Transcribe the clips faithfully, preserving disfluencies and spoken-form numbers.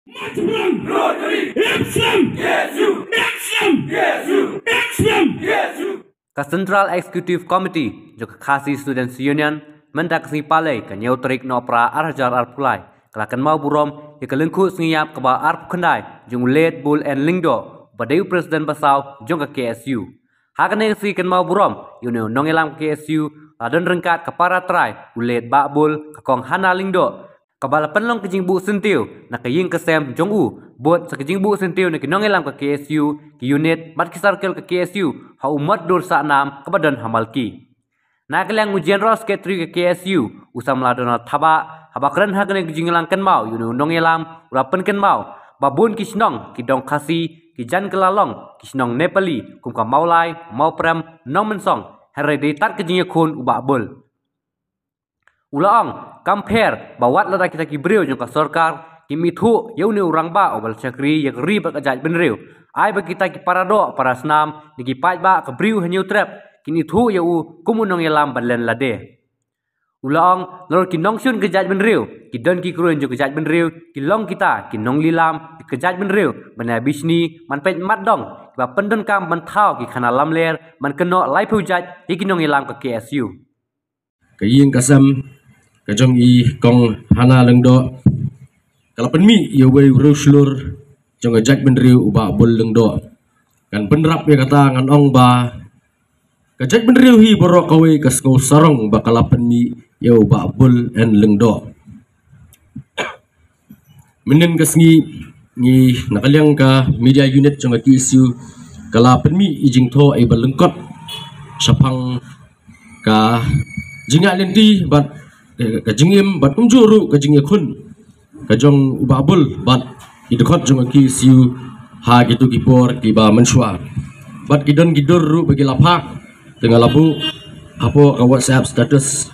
March phrang. Rotary. Epsam. K S U. Epsam. K S U. Epsam. K S U. Ka Central Executive Committee jong ka Khasi Students Union mynta ka sngi Palei ka hynñiew tarik Nohprah ar hajar arphew lai ka la kynmaw burom ïa ka lyngkhuh sngi ïap kaba arphew khyndai jong u Late Bull N Lyngdoh ba dei u President ba saw jong ka K S U. Ha kane ka sngi kynmaw burom ïa une u nongïalam ka K S U la don ryngkat ka para trai u Late Bah Bull, ka Kong Hana Lyngdoh, kaba la pynlong ka jingbuh syntiew na ka ïing ka sem jong u, bad sa ka jingbuh syntiew na ki nongïalam ka K S U, ki unit bad ki circle ka K S U ha u mot dur Sahnam kaba don ha Malki. Na ka liang u General Secretary ka K S U, u samla Donald Thabah, haba kren ha kane ka jingïalang kynmaw ïa une u nongïalam, u la pynkynmaw ba bun ki shnong ki dong Khasi ki jan kylla long ki shnong Nepali kum ka Mawlai, Mawprem, Nongmynsong, hynrei dei tad ka jingïakhun u Bah Bull. U la ong, kam pher ba wat lada kita ki briew jong ka sorkar kim ithuh ïa une u rangbah uba la shakri ïa ka ri bad ka jaitbynriew, ai ba kita ki para doh para snam ne ki paidbah ka Bri U Hynñiewtrep kin ithuh ïa u kum u nongïalam ban len lade. U la ong, nalor ki nongshun ka jaitbynriew ki don ki kruiñ jong ka jaitbynriew ki long kita ki nonglilam ka jaitbynriew ban ïa bishni ban peit mat dong kiba pyndonkam ban thaw ki khana lamler ban kynnoh laiphew jait ïa ki nongïalam ka K S U. Ka ïing ka sem ka jong i Kong Hana Lyngdoh ka la pynmih ïa uwei u riewshlur jong ka jaitbynriew u Bah Bull Lyngdoh. Ngan pynrap ïa kata, ngan ong ba ka jaitbynriew hi baroh kawei ka sngew sarong ba ka la pynmih ïa u Bah Bull N Lyngdoh. Mynnin ka sngi ngi na ka liang ka media unit jong ka K S U ka la pynmih i jingthoh iba lyngkot shaphang ka jingïaid lynti bad, eh, ka jingim bad kumjuh ruh ka jingïakhun ka jong u Bah Bull bad ki dkhot jong ka K S U ha kito ki por kiba mynshuwa. Bad ki don ki dur ruh ba ki la phah, te nga la buh hapoh ka WhatsApp status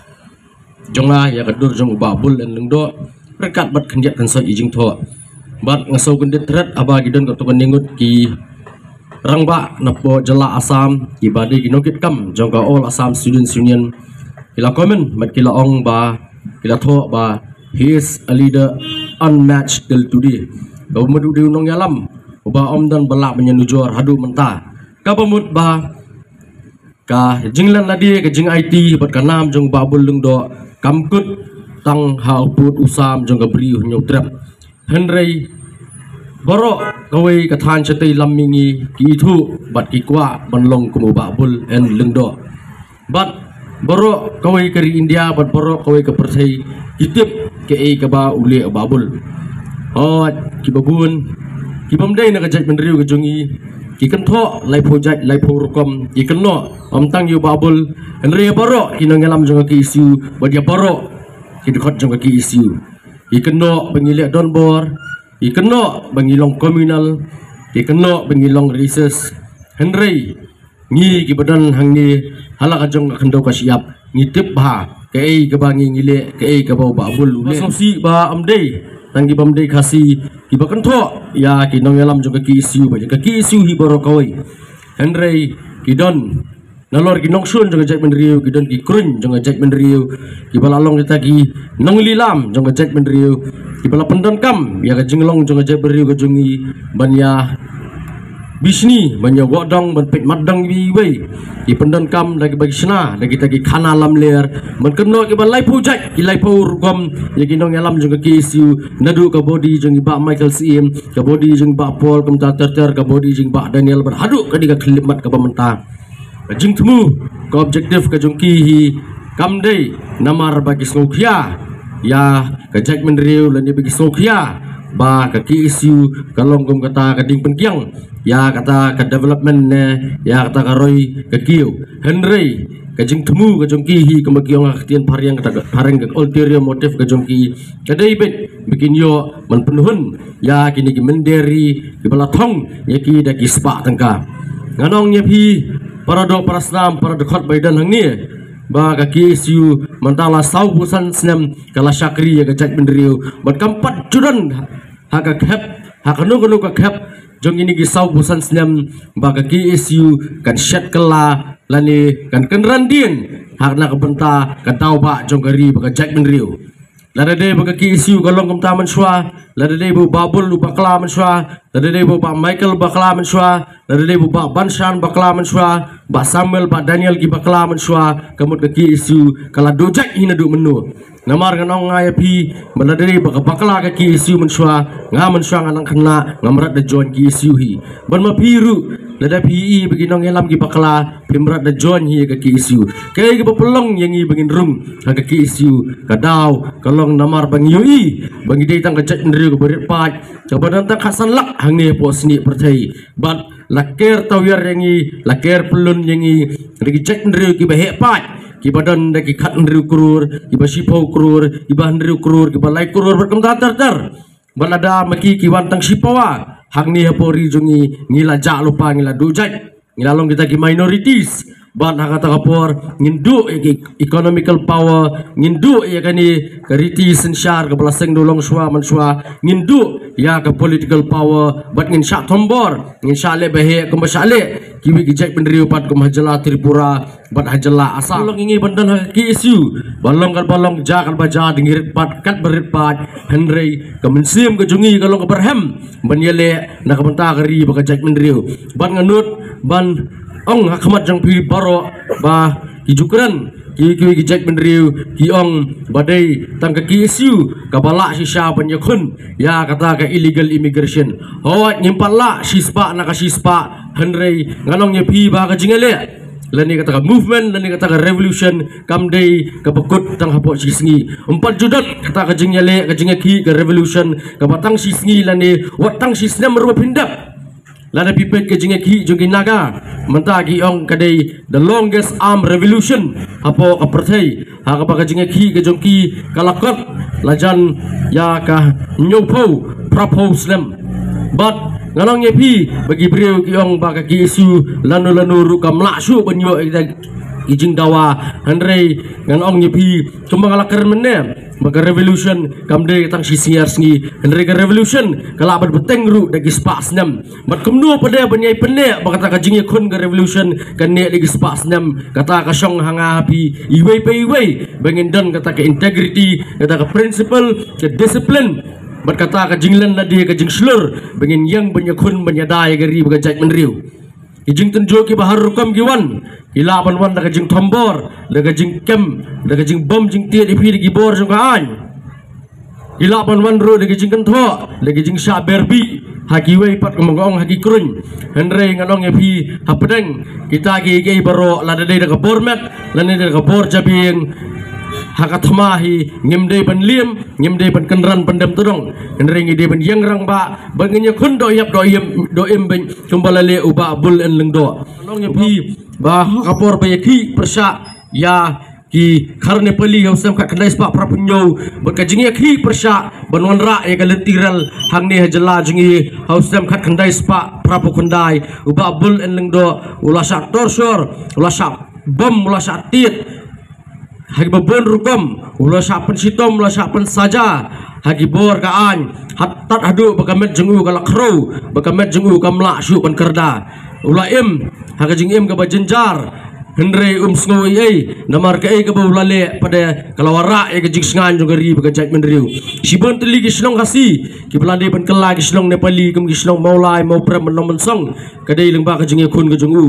jong nga ïa ka dur jong u Bah Bull N Lyngdoh ryngkat bad khyndiat khynsoit i jingthoh. Bad nga sngewkyndiat thret haba ki don katto katne ngut ki rangbah napoh jylla Assam kiba dei ki nongkitkam jong ka All Assam Students Union ki la comment bad ki la ong ba, ki la thoh ba, "He is a leader unmatched till today." Kaba mut u dei u nongïalam uba ym don ba lah ban ïanujor haduh mynta. Kaba mut ba ka jinglen lade, ka jingaiti bad ka nam jong u Bah Bull Lyngdoh kam kut tang ha u pud u sam jong ka Bri U Hynñiewtrep. Hynrei baroh kawei ka thaiñ shatei lam mihngi ki ithuh bad ki kwah ban long kum u Bah Bull N Lyngdoh. Bad baroh kawei ka ri India bad baroh kawei ka pyrthei ki tip kaei kaba u leh u Bah Bull. Hooid, kiba bun, ki bym dei na ka jaitbynriew ka jong ngi, ki kynthoh laiphew jait laiphew rukom, ki kynnoh ym tang ïa u Bah Bull, hynrei ïa baroh ki nongïalam jong ka K S U bad ïa baroh ki dkhot jong ka K S U. Ki kynnoh ba ngi leh donbor, ki kynnoh ba ngi long communal, ki kynnoh ba ngi long racist. Hynrei ngi kiba don hangne ha la ka jong ka khyndew ka shyiap ngi tip bha kaei kaba ngi, ngi leh, kaei kaba u Bah Bull u leh. Sngewsih ba ym dei tang ki bym dei Khasi kiba kynthoh ïa ki nongïalam jong ka K S U bad ïa ka K S U hi baroh kawei. Hynrei ki don nalor ki nongshun jong ka jaitbynriew, ki don ki kruiñ jong ka jaitbynriew kiba la long kita ki nonglilam jong ka jaitbynriew kiba la pyndonkam ïa ka jinglong jong ka jaitbynriew ka jong ngi ban ïa bishni, ban ïa wad dong, ban peit mat dong iwei iwei. Ki pyndonkam da kiba ki shna da kita ki khana lamler ban kynnoh kiba laiphew jait ki laiphew rukom ïa ki nongïalam jong ka K S U, naduh ka body jong i Bah Michael Syiem, ka body jong i Bah Paul, kumta ter ter ka body jong i Bah Daniel, bad haduh kane ka khyllipmat kaba mynta. Ka jingthmu, ka objective ka jong ki hi kam dei namar ba ki sngewkhia ïa ka jaitbynriew lane ba ki sngewkhia ba ka K S U ka long kum kata ka dieng pynkiang ïa kata ka development ne ïa kata ka roi ka kiew. Hynrei ka jingthmu ka jong ki hi, kumba ki ong ha ka ktien phareng, kata ka phareng, ka ulterior motive ka jong ki ka dei beit ba kin ïoh ban pynhun ïa kine ki mynder ri kiba la thong ïa ki da ki spah tyngka. Ngan ong ïa phi para doh para snam, para dkhot ba ïadon hangne, ba ka K S U mynta la saw phew san snem ka la shakri ïa ka jaitbynriew bad kam pat ju don ha ka khep, ha kano kano ka khep jong kine ki saw phew san snem ba ka K S U kan shet kylla lane kan kynran dien ha kane ka bynta ka daw bah jong ka ri bad ka jaitbynriew. Lada dei ba ka K S U ka long kumta mynshuwa, lada dei ba u Bah Bull u bakla mynshuwa, lada dei ba u Bah Michael bakla mynshuwa, lada dei ba u Bah Banshan bakla mynshuwa, Bah Samuel, Bah Daniel ki bakla mynshuwa, ka mut ka K S U ka la duh jait hi naduh mynno. Namar ngan ong nga ïa phi, ba lada dei ba ka bakla ka K S U mynshuwa, nga mynshuwa nga nang khynnah, ngam rat da join K S U hi. Ban ma phi ruh, lada phi i ba ki nongïalam ki bakla, phim rat da join hi ka K S U. Kaei kaba pynlong ïa ngi ba ngin rung ha ka K S U, ka daw ka long namar ba ngi ïohi ba ngi dei tang ka jaitbynriew kaba rit paid, kaba don tang khatsan lak hangne hapoh snieh pyrthei. Bad la ker tawiar ïa ngi, la ker pyllun ïa ngi da ki jaitbynriew kiba heh paid, kiba don da ki khathynriew klur, kiba shiphew klur, kiba hynriew klur, kiba lai klur bad kumta ter ter. Bad lada ma ki ki wan tang shi pawa hangne hapoh ri jong ngi, ngi la jah lypa, ngi la duh jait, ngi la long kita ki minorities. Bad ha kata ka por ngin duh ïa ki economical power, ngin duh ïa kane ka riti synshar kaba la seng da u longshuwa manshuwa, ngin duh ïa ka political power, bad ngin shah thombor, ngin shah leh ba heh kumba shah leh kiwei ki jaitbynriew pat kum ha jylla Tripura bad ha jylla Assam. Long ïa ngi ban don ha ka K S U, ba long kat ba long, ja kat ba ja, da ngi rit paid kat ba rit paid, hynrei ka mynsiem ka jong ngi ka long kaba rhem ban ïaleh na ka bynta ka ri bad ka jaitbynriew. Bad nga nud ban ong ha khmat jong phi baroh ba ki ju kren ki, ki, ki jaitbynriew ki ong ba dei tang ka K S U kaba lah shisha ban ïakhun ïa kata ka illegal immigration. Hooid, ngim pat lah shispah na ka shispah, hynrei ngan ong ïa phi ba ka jingïaleh lane kata ka movement lane kata ka revolution kam dei kaba kut tang hapoh shi sngi. Ym pat ju don kata ka jingïaleh, ka jingïakhih, ka revolution kaba tang shi sngi lane wat tang shi snem ruh ba phin dep. Lada phi peit ka jingïakhih jong ki Naga, mynta ki ong ka dei the longest armed revolution hapoh ka pyrthei, ha kaba ka jingïakhih ka jong ki ka la kot la jan ïa ka hynñiewphew phraphew snem. Bad ngan ong ïa phi ba ki briew ki ong ba ka K S U lano lano ruh kam lah shuh ban ïoh ïa ki jingdawa, hynrei ngan ong ïa phi kumba nga la kren mynne ba ka revolution kam dei tang shi sngi ar sngi, hynrei ka revolution ka lah ban bteng ruh da ki spah snem. Bad kumno pat de ban ïai pynneh ba kata ka jingïakhun ka revolution kan neh da ki spah snem? Kata ka shong ha nga ha phi iwei pa iwei ba ngin don kata ka integrity, kata ka principle, ka discipline, bad kata ka jinglen lade, ka jingshlur ba ngin ïeng ban ïakhun ban ïada ïa ka ri bad ka jaitbynriew. Ki jingtynjuh kiba har rukom ki wan, ki lah ban wan da ka jingthombor, da ka jingkem, da ka jingbom jingtied ïa phi da ki bor jong ka aiñ. Ki lah ban wan ruh da ka jingkynthoh, da ka jingshah berbih ha kiwei pat, kumba nga ong, ha ki kruiñ. Hynrei ngan ong ïa phi hapdeng kita kiei kiei baroh, lada dei da ka bor met lane da ka bor jabieng, ha ka thma hi ngim dei ban liem, ngim dei ban kynran pyndem tdong, hynrei ngi dei ban ïeng rangbah bad ngin ïakhun dohïap dohïem, dohïem beiñ kumba la leh u Bah Bull N Lyngdoh. Ngan ong ïa phi ba ha ka por ba ïakhih pyrshah ïa ki khar Nepali ha u snem khatkhyndai spah phraphew hynñiew bad ka jingïakhih pyrshah ban wanrah ïa ka lynti rel hangne ha jylla jong ngi ha u snem khatkhyndai spah phraphew khyndai, u Bah Bull N Lyngdoh u la shah torture, u la shah bom, u la shah tied ha kiba bun rukom, u la shah pynshitom, u la shah pynsaja ha ki bor ka aiñ, haduh, tad haduh ba ka met jong u ka la khrew, ba ka met jong u kam lah shuh ban kyrda. U la im ha ka jingim kaba jynjar, hynrei um sngew ei ei, namar kaei kaba u la leh pat de ka la wanrah ïa ka jingshngaiñ jong ka ri bad ka jaitbynriew. Shibun tylli ki shnong Khasi kiba la dei ban kylla ki shnong Nepali kum ki shnong Mawlai, Mawprem, Nongmynsong, ka dei lyngba ka jingïakhun ka jong u.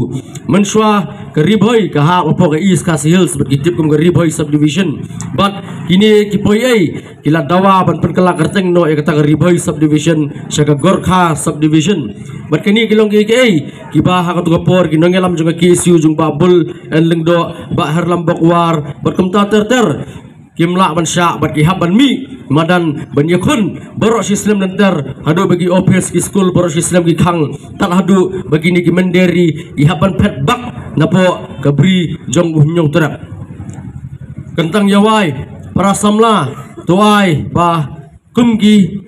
Mynshuwa ka Ri Bhoi ka hap hapoh ka East Khasi Hills bad ki tip kum ka Ri Bhoi Subdivision. Bad kine ki poi ei ki la dawa ban pynkylla kyrteng noh ïa kata ka Ri Bhoi Subdivision sha ka Gorkha Subdivision. Bad kine ki long kiei kiei kiba ha kato ka por ki nongïalam jong ka K S U jong Bah Bull N Lyngdoh, Bah Herlambok War bad kumta ter ter kim lah ban shah bad ki hap ban mih madan ban ïakhun baroh shi snem lynter haduh ba ki ophis, ki skul baroh shi snem ki khang, tad haduh ba kine ki mynder ri ki hap ban phet bak napoh ka bri jong u Hynñiewtrep. Kyntang ïa wai para samla, to ai ba kum ki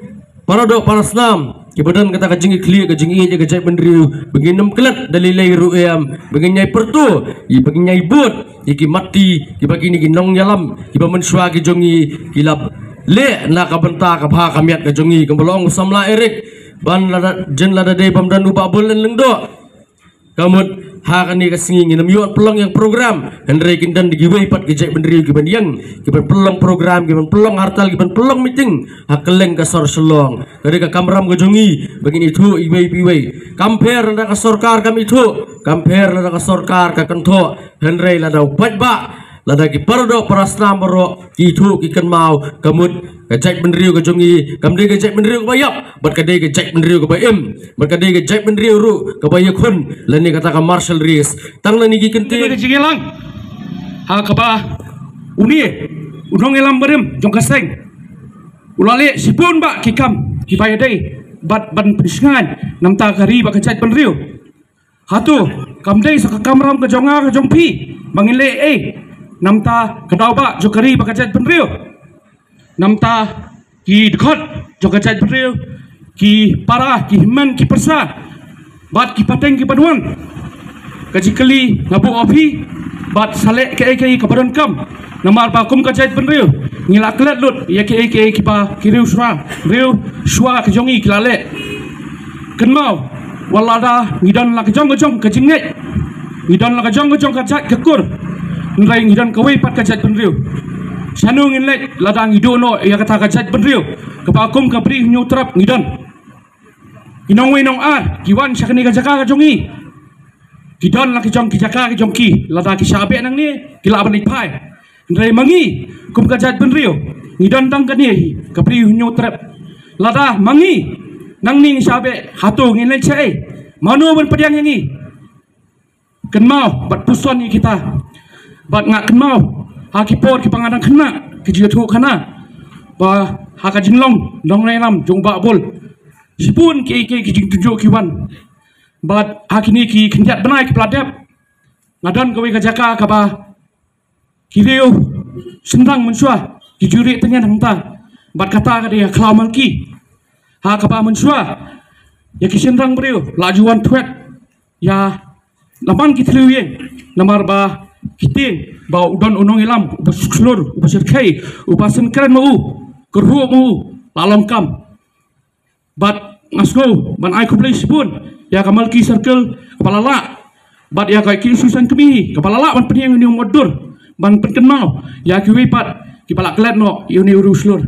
para doh para snam kiba don kata ka jingïakhlieh, ka jingïeit ïa ka jaitbynriew, ba ngin nym klet da lei lei ruh em, ba ngin ïai pyrto, ba ngin ïai bud ïa ki matti kiba kine ki nongïalam kiba mynshuwa ki jong ngi ki la leh na ka bynta ka bha ka miat ka jong ngi. Kumba la ong u samla Eric, ban lada, jin lada dei bym don u Bah Bull N Lyngdoh, ka mut Ha kane ka sngi ngin ym ïoh pynlong ïa ka program, hynrei kin don da kiwei pat ki jaitbynriew kiban ïeng, kiban pynlong program, kiban pynlong hartal, kiban pynlong meeting ha kylleng ka sor Shillong. Ka dei ka kamram ka jong ngi ba ngin ithuh iwei pa iwei. Kam pher lada ka sorkar kam ithuh, kam pher lada ka sorkar ka kynthoh, hynrei lada u paidbah, lada ki paradoh parasnam baroh ki ithuh ki kynmaw, ka mut ka jaitbynriew ka jong ngi kam dei ka jaitbynriew kaba ïap, bad ka dei ka jaitbynriew kaba im, bad ka dei ka jaitbynriew ruh kaba ïakhun lane kata ka martial race. Tang lane ki kyntien. Ka jingïalang ha kaba une u nongïalam barim jong ka seng u la leh shibun bah ki kam kiba ïadei bad ban pynshngaiñ namta ka ri bad ka jaitbynriew. Hato kam dei sa ka kamram ka jong nga ka jong phi ba ngin leh ei namta ka daw bah jong ka ri bad ka jaitbynriew? Namta ki dkhot jong ka jaitbynriew, ki para, ki hynmen, ki pyrsa, bad ki pateng kiban wan. Ka jingkylli nga buh ïa phi, bad sa leh kaei kaei kaba donkam. Namar ba kum ka jaitbynriew ngi la klet lut ïa kaei kaei kiba ki riew shuwa, riew shuwa ka jong ngi ki la leh. Kynmaw, wat lada ngi don la ka jong ka jong ka jingngeit, ngi don la ka jong ka jong ka jait ka kur, hynrei ngi don kawei pat ka jaitbynriew. Shano ngin leit lada ngi duh noh ïa kata ka jaitbynriew kaba kum ka Bri Hynñiewtrep ngi don? Ki nongwei nongar ki wan sha kane ka jaka ka jong ngi, ki don la ki jong ki jaka ki jong ki, lada ki shah beh nangne ki lah ban leit phai. Hynrei ma ngi kum ka jaitbynriew ngi don tang kane hi ka Bri Hynñiewtrep. Lada ma ngi nangne ngi shah beh, hato ngin leit shaei? Mano ban pdiang ïa ngi? Kynmaw bad puson ïa kita. Bad nga kynmaw ha ki por kiba nga dang khynnah, ki jingïathuhkhana ba ha ka jinglong nongïalam jong Bah Bull, shibun kiei kiei ki jingtynjuh ki wan. Bad ha kine ki khyndiat bnai kiba la dep, nga don kawei ka jaka kaba ki riew shynrang mynshuwa ki ju rieh tyngen hangta. Bad kata ka dei ha Khlaw Malki, ha kaba mynshuwa ïa ki shynrang briew la ju wan thwet ïa la man ki thliew ïing, namar ba ki tieng ba u don u nongïalam uba shlur, uba shyrkhei, uba sngewkren ma u, kyrhuh ma u, la long kam. Bad nga sngew ban ai khublei shibun ïa ka Malki Circle kaba la lah, bad ïa ka Institution Committee kaba la lah ban pynïeng ïa une u mutdur ban pynkynmaw ïa kiwei pat kiba la klet noh ïa une u riew shlur.